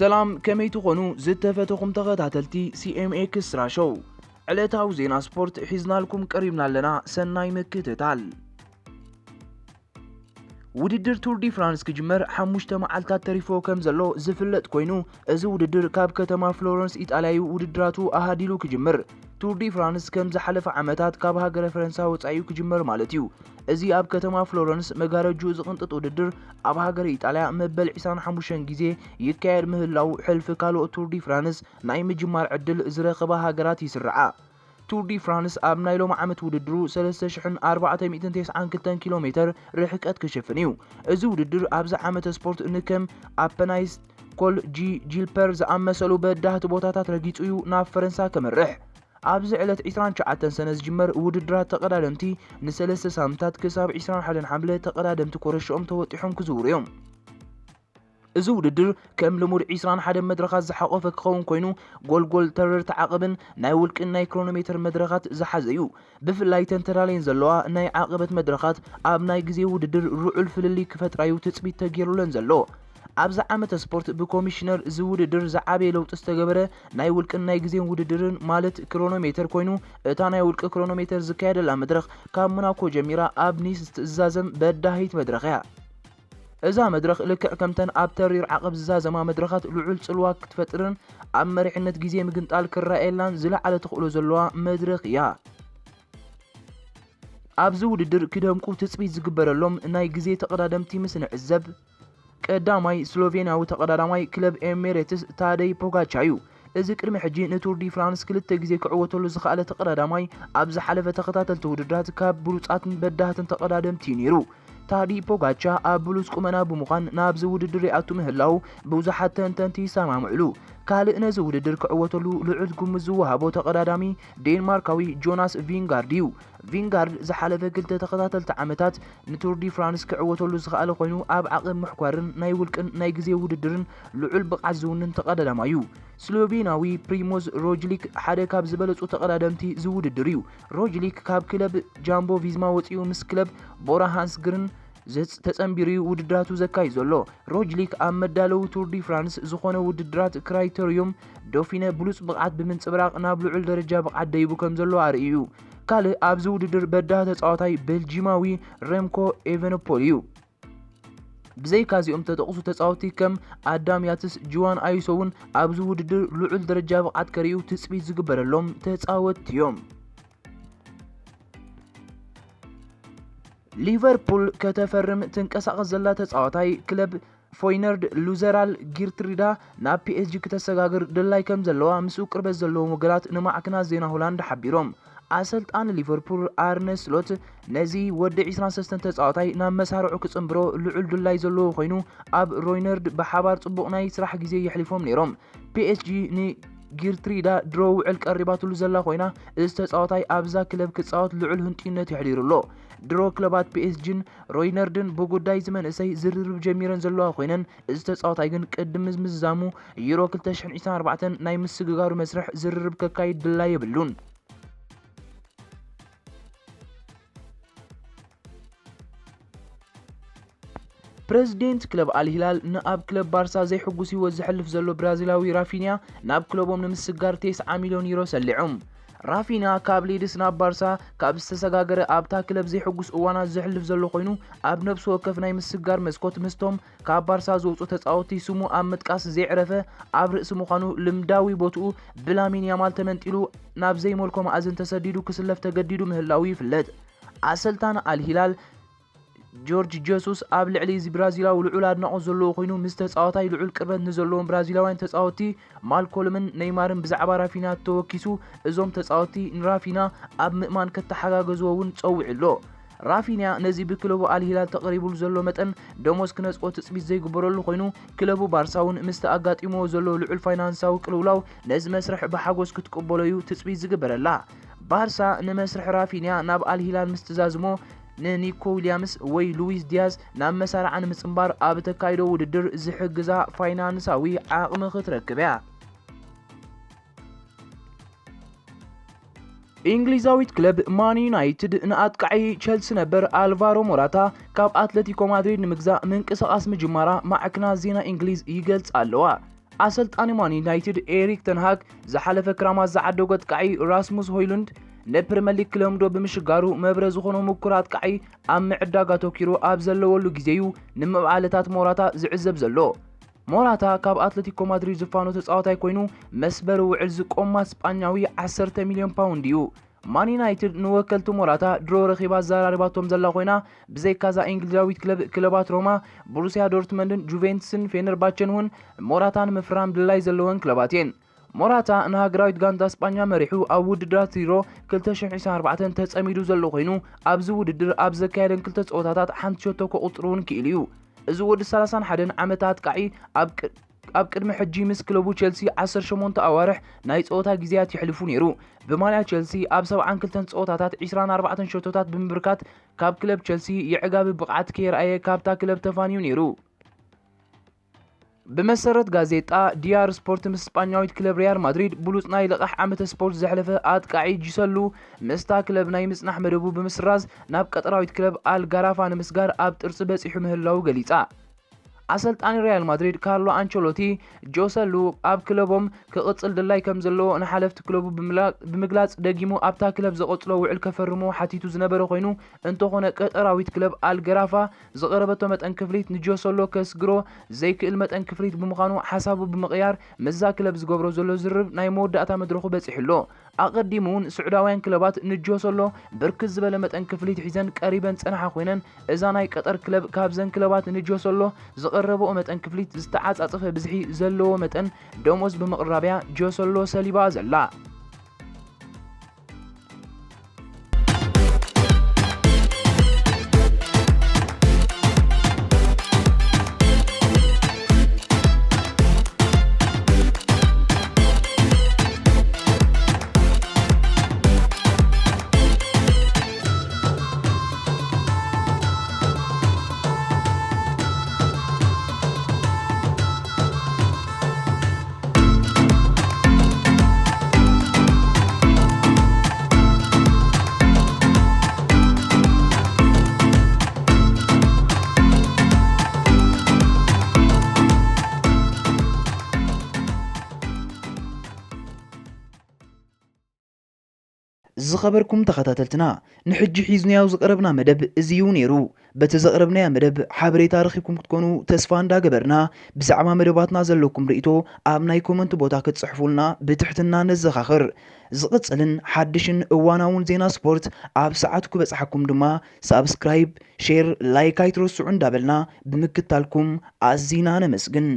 ሰላም፣ ከመይ ትኾኑ ዝተፈተኹም ተኸታተልቲ ሲ ኤም ኤክስትራ ሾው? ዕለታዊ ዜና ስፖርት ሒዝናልኩም ቀሪብና ኣለና። ሰናይ ምክትታል። ውድድር ቱር ዲ ፍራንስ ክጅመር ሓሙሽተ መዓልታት ተሪፎ ከም ዘሎ ዝፍለጥ ኮይኑ፣ እዚ ውድድር ካብ ከተማ ፍሎረንስ ኢጣልያ እዩ ውድድራቱ ኣሃዲሉ ክጅምር። ቱር ዲ ፍራንስ ከም ዝሓለፈ ዓመታት ካብ ሃገረ ፈረንሳ ወጻኢ እዩ ክጅመር ማለት እዩ። እዚ ኣብ ከተማ ፍሎረንስ መጋረጁ ዝቕንጥጥ ውድድር ኣብ ሃገረ ኢጣልያ መበል ዕስራን ሓሙሽተን ግዜ ይካየድ ምህላው፣ ሕልፊ ካልኦት ቱር ዲ ፍራንስ ናይ ምጅማር ዕድል ዝረኸባ ሃገራት ይስርዓ። ቱር ዲ ፍራንስ ኣብ ናይ ሎሚ ዓመት ውድድሩ ሰለስተ ሽሕን ኣርባዕተ ሚእትን ተስዓን ክልተን ኪሎ ሜተር ርሕቀት ክሽፍን እዩ። እዚ ውድድር ኣብዚ ዓመተ ስፖርት ንከም ኣፐናይስ ኮል ጂ ጂልፐር ዝኣመሰሉ በዳህቲ ቦታታት ረጊጹ እዩ ናብ ፈረንሳ ከምርሕ። ኣብዚ ዕለት ዕስራን ትሽዓተን ሰነ ዝጅመር ውድድራት ተቐዳደምቲ ንሰለስተ ሳምንታት ክሳብ ዕስራን ሓደን ሓምለ ተቐዳደምቲ ኮረሽኦም ተወጢሖም ክዝውሩ እዮም። እዚ ውድድር ከም ልሙድ ዕስራን ሓደን መድረኻት ዝሓቖፈ ክኸውን ኮይኑ፣ ጎልጎል ተረርቲ ዓቐብን ናይ ውልቅን ናይ ክሮኖሜተር መድረኻት ዝሓዘ እዩ። ብፍላይ ተን ተዳለየን ዘለዋ ናይ ዓቐበት መድረኻት ኣብ ናይ ግዜ ውድድር ርዑል ፍልልይ ክፈጥራ እዩ ትጽቢት ተገይሩለን ዘሎ። ኣብዚ ዓመተ ስፖርት ብኮሚሽነር እዚ ውድድር ዝዓበየ ለውጢ ዝተገበረ ናይ ውልቅን ናይ ግዜን ውድድርን ማለት ክሮኖሜተር ኮይኑ፣ እታ ናይ ውልቂ ክሮኖሜተር ዝካየደላ መድረኽ ካብ ሞናኮ ጀሚራ ኣብ ኒስ ትዛዘም በዳሂት መድረኽ እያ። እዛ መድረኽ ልክዕ ከምተን ኣብ ተሪር ዓቐብ ዝዛዘማ መድረኻት ልዑል ጽልዋ ክትፈጥርን ኣብ መሪሕነት ግዜ ምግንጣል ክረኣየላን ዝለዓለ ተኽእሎ ዘለዋ መድረኽ እያ። ኣብዚ ውድድር ክደምቁ ትጽቢት ዝግበረሎም ናይ ግዜ ተቐዳደምቲ ምስ ንዕዘብ፣ ቀዳማይ ስሎቬንያዊ ተቐዳዳማይ ክለብ ኤሚሬትስ ታደይ ፖጋቻ እዩ። እዚ ቅድሚ ሕጂ ንቱር ዲ ፍራንስ ክልተ ግዜ ክዕወተሉ ዝኸኣለ ተቐዳዳማይ፣ ኣብ ዝሓለፈ ተኸታተልቲ ውድድራት ካብ ብሉጻትን በዳህትን ተቐዳደምቲ እዩ ነይሩ። ታዲ ፖጋቻ ኣብ ብሉጽ ቁመና ብምዃን ናብዚ ውድድር ይኣቱ ምህላው ብዙሓት ተንተንቲ ይሰማምዕሉ። ካልእ ነዚ ውድድር ክዕወተሉ ልዑል ግምት ዝወሃቦ ተቐዳዳሚ ዴንማርካዊ ጆናስ ቪንጋርድ እዩ። ቪንጋርድ ዝሓለፈ ክልተ ተኸታተልቲ ዓመታት ንቱር ዲ ፍራንስ ክዕወተሉ ዝኸኣለ ኮይኑ፣ ኣብ ዓቐብ ምሕኳርን ናይ ውልቅን ናይ ግዜ ውድድርን ልዑል ብቕዓት ዝውንን ተቐዳዳማይ እዩ። ስሎቬንያዊ ፕሪሞዝ ሮጅሊክ ሓደ ካብ ዝበለጹ ተቐዳደምቲ እዚ ውድድር እዩ። ሮጅሊክ ካብ ክለብ ጃምቦ ቪዝማ ወጺኡ ምስ ክለብ ቦራ ሃንስ ግርን ዘጽ-፣ ተጸንቢሩ እዩ ውድድራቱ ዘካይድ ዘሎ። ሮጅሊክ ኣብ መዳለዊ ቱር ዲ ፍራንስ ዝኾነ ውድድራት ክራይተሪዮም ዶፊነ ብሉጽ ብቕዓት ብምንጽብራቕ ናብ ልዑል ደረጃ ብቕዓት ደይቡ ከም ዘሎ ኣርእዩ እዩ። ካልእ ኣብዚ ውድድር በዳህ ተጻዋታይ ቤልጂማዊ ሬምኮ ኤቨነፖል እዩ። ብዘይካ እዚኦም ተጠቕሱ ተጻወትቲ ከም ኣዳም ያትስ፣ ጁዋን ኣዩሶ እውን ኣብዚ ውድድር ልዑል ደረጃ ብቕዓት ከርእዩ ትጽቢት ዝግበረሎም ተጻወትቲ እዮም። ሊቨርፑል ከተፈርም ትንቀሳቐስ ዘላ ተጻዋታይ ክለብ ፎይነርድ ሉዘራል ጊርትሪዳ ናብ ፒ ኤስ ጂ ክተሰጋግር ድላይ ከም ዘለዋ ምስኡ ቅርበት ዘለዎም ወገናት ንማዕከናት ዜና ሆላንድ ሓቢሮም። ኣሰልጣኒ ሊቨርፑል ኣርነ ስሎት ነዚ ወዲ ዕስራን ሰለስተን ተጻዋታይ ናብ መሳርዑ ክጽንብሮ ልዑል ድላይ ዘለዎ ኮይኑ፣ ኣብ ሮይነርድ ብሓባር ጽቡቕ ናይ ስራሕ ግዜ የሕሊፎም ነይሮም። ፒ ኤስ ጂ ንጊርትሪዳ ድሮ ውዕል ቀሪባትሉ ዘላ ኮይና፣ እዚ ተጻዋታይ ኣብዛ ክለብ ክጻወት ልዑል ህንጥዩነት የሕዲሩ ኣሎ። ድሮ ክለባት ፒ ኤስ ጂን ሮይነርድን ብጉዳይ እዚ መንእሰይ ዝርርብ ጀሚረን ዘለዋ ኮይነን፣ እዚ ተጻዋታይ ግን ቅድሚ ምዝዛሙ ዩሮ ክልተ ሽሕን ዕስራን ኣርባዕተን ናይ ምስግጋሩ መስርሕ ዝርርብ ከካይድ ድላይ የብሉን። ፕረዚደንት ክለብ ኣልሂላል ንኣብ ክለብ ባርሳ ዘይሕጉስ ህይወት ዘሕልፍ ዘሎ ብራዚላዊ ራፊንያ ናብ ክለቦም ንምስጋር ተስዓ ሚልዮን ዩሮ ሰሊዖም። ራፊንያ ካብ ሊድስ ናብ ባርሳ ካብ ዝተሰጋገረ ኣብታ ክለብ ዘይሕጉስ እዋናት ዘሕልፍ ዘሎ ኮይኑ፣ ኣብ ነብሲ ወከፍ ናይ ምስጋር መስኮት ምስቶም ካብ ባርሳ ዝወጹ ተጻወትቲ ስሙ ኣብ ምጥቃስ ዘይዕረፈ ኣብ ርእሲ ምዃኑ፣ ልምዳዊ ቦትኡ ብላሚን ያማል ተመንጢሉ ናብ ዘይመልኮ መኣዝን ተሰዲዱ ክስለፍ ተገዲዱ ምህላዉ ይፍለጥ። ኣሰልጣኒ ኣልሂላል ጆርጅ ጀሱስ ኣብ ልዕሊ እዚ ብራዚላዊ ልዑል ኣድናቖት ዘለዎ ኮይኑ፣ ምስ ተጻዋታይ ልዑል ቅርበት ንዘለዎም ብራዚላውያን ተጻወትቲ ማልኮልምን ኔይማርን ብዛዕባ ራፊና ተወኪሱ፣ እዞም ተጻወትቲ ንራፊና ኣብ ምእማን ከተሓጋገዝዎ እውን ጸዊዑ ኣሎ። ራፊንያ ነዚ ብክለቡ ኣልሂላል ተቐሪቡሉ ዘሎ መጠን ደሞዝ ክነጽጎ ትጽቢት ዘይግበረሉ ኮይኑ፣ ክለቡ ባርሳ እውን ምስቲ ኣጋጢምዎ ዘሎ ልዑል ፋይናንሳዊ ቅልውላው ነዚ መስርሕ ብሓጎስ ክትቅበሎ እዩ ትጽቢት ዝግበረላ። ባርሳ ንመስርሕ ራፊንያ ናብ ኣልሂላል ምስ ትዛዝሞ፣ ንኒኮ ዊልያምስ ወይ ሉዊስ ዲያዝ ናብ መሳርዓ ንምጽንባር ኣብ እተካይዶ ውድድር ዝሕግዛ ፋይናንሳዊ ዓቕሚ ክትረክብ እያ። እንግሊዛዊት ክለብ ማን ዩናይትድ ንኣጥቃዒ ቸልሲ ነበር ኣልቫሮ ሞራታ ካብ ኣትለቲኮ ማድሪድ ንምግዛእ ምንቅስቓስ ምጅማራ ማዕክናት ዜና እንግሊዝ ይገልጻ ኣለዋ። ኣሰልጣኒ ማን ዩናይትድ ኤሪክ ተንሃግ ዝሓለፈ ክራማት ዝዓደጎ ኣጥቃዒ ራስሙስ ሆይሉንድ ንፕሪመር ሊግ ክለምዶ ብምሽጋሩ መብረ ዝኾኖ ምኩር ኣጥቃዒ ኣብ ምዕዳግ ኣተኪሩ ኣብ ዘለወሉ ግዜ እዩ ንመብዓለታት ሞራታ ዝዕዘብ ዘሎ። ሞራታ ካብ ኣትለቲኮ ማድሪድ ዝፋኖ ተጻዋታይ ኮይኑ መስበሪ ውዕል ዝቆማ ስጳኛዊ ዓሰርተ ሚልዮን ፓውንድ እዩ። ማን ዩናይትድ ንወከልቲ ሞራታ ድሮ ረኺባ ኣዘራሪባቶም ዘላ ኮይና ብዘይካዛ እንግሊዛዊት ክለብ ክለባት ሮማ፣ ቦሩሲያ ዶርትመንድን ጁቬንትስን ፌነርባቸን እውን ሞራታ ንምፍራም ድላይ ዘለወን ክለባት እየን። ሞራታ ንሃገራዊት ጋንታ ስጳኛ መሪሑ ኣብ ውድድራት ሪሮ ክልተ ሽሕን ዕስራን ኣርባዕተን ተጸሚዱ ዘሎ ኮይኑ ኣብዚ ውድድር ኣብ ዘካየደን ክልተ ጸወታታት ሓንቲ ሸቶ ከቑጽር እውን ክኢሉ እዩ። እዚ ወዲ ሰላሳን ሓደን ዓመት ኣጥቃዒ ኣብ ቅ- ኣብ ቅድሚ ሕጂ ምስ ክለቡ ቸልሲ ዓሰርተ ሸሞንተ ኣዋርሕ ናይ ጸወታ ግዜያት የሕልፉ ነይሩ። ብማልያ ቸልሲ ኣብ ሰብዓን ክልተን ጸወታታት ዕስራን ኣርባዕተን ሸቶታት ብምብርካት ካብ ክለብ ቸልሲ የዕጋቢ ብቕዓት ከየርኣየ ካብታ ክለብ ተፋንዩ ነይሩ። ብመሰረት ጋዜጣ ዲያር ስፖርት ምስ ስጳኛዊት ክለብ ሪያል ማድሪድ ብሉጽ ናይ ልቓሕ ዓመተ ስፖርት ዘሕለፈ ኣጥቃዒ ጂሰሉ ምስታ ክለብ ናይ ምጽናሕ መደቡ ብምስራዝ ናብ ቀጠራዊት ክለብ ኣልጋራፋ ንምስጋር ኣብ ጥርጺ በጺሑ ምህላዉ ገሊጻ። ኣሰልጣኒ ሪያል ማድሪድ ካርሎ ኣንቸሎቲ ጆሰሉ ኣብ ክለቦም ክቕጽል ድላይ ከም ዘለዎ ንሓለፍቲ ክለቡ ብምላ- ብምግላጽ ደጊሙ ኣብታ ክለብ ዘቐጽሎ ውዕል ከፈርሞ ሓቲቱ ዝነበረ ኮይኑ እንተኾነ ቀጠራዊት ክለብ ኣልገራፋ ዝቐረበቶ መጠን ክፍሊት ንጆሰሎ ከስግሮ ዘይክእል መጠን ክፍሊት ብምዃኑ ሓሳቡ ብምቕያር ምስዛ ክለብ ዝገብሮ ዘሎ ዝርርብ ናይ መወዳእታ መድረኹ በጺሑ ኣሎ። ኣቐዲሙ እውን ስዑዳውያን ክለባት ንጆሰሎ ብርክት ዝበለ መጠን ክፍሊት ሒዘን ቀሪበን ጸንሓ ኮይነን እዛ ናይ ቀጠር ክለብ ካብዘን ክለባት ንጆሰሎ ዝቐረበኦ መጠን ክፍሊት ዝተዓጻጸፈ ብዝሒ ዘለዎ መጠን ደሞዝ ብምቕራብያ ጆሰሎ ሰሊባ ዘላ። ዝኸበርኩም ተኸታተልትና፣ ንሕጂ ሒዝናዮ ዝቐረብና መደብ እዚ እዩ ነይሩ። በቲ ዘቕረብናዮ መደብ ሓበሬታ ረኺብኩም ክትኮኑ ተስፋ እንዳገበርና፣ ብዛዕባ መደባትና ዘለኩም ርእይቶ ኣብ ናይ ኮመንት ቦታ ክትጽሕፉልና ብትሕትና ነዘኻኽር። ዝቕጽልን ሓድሽን እዋናውን ዜና ስፖርት ኣብ ሰዓቱ ክበጽሓኩም ድማ ሳብስክራይብ፣ ሼር፣ ላይክ ኣይትረስዑ እንዳበልና ብምክታልኩም ኣዚና ነመስግን።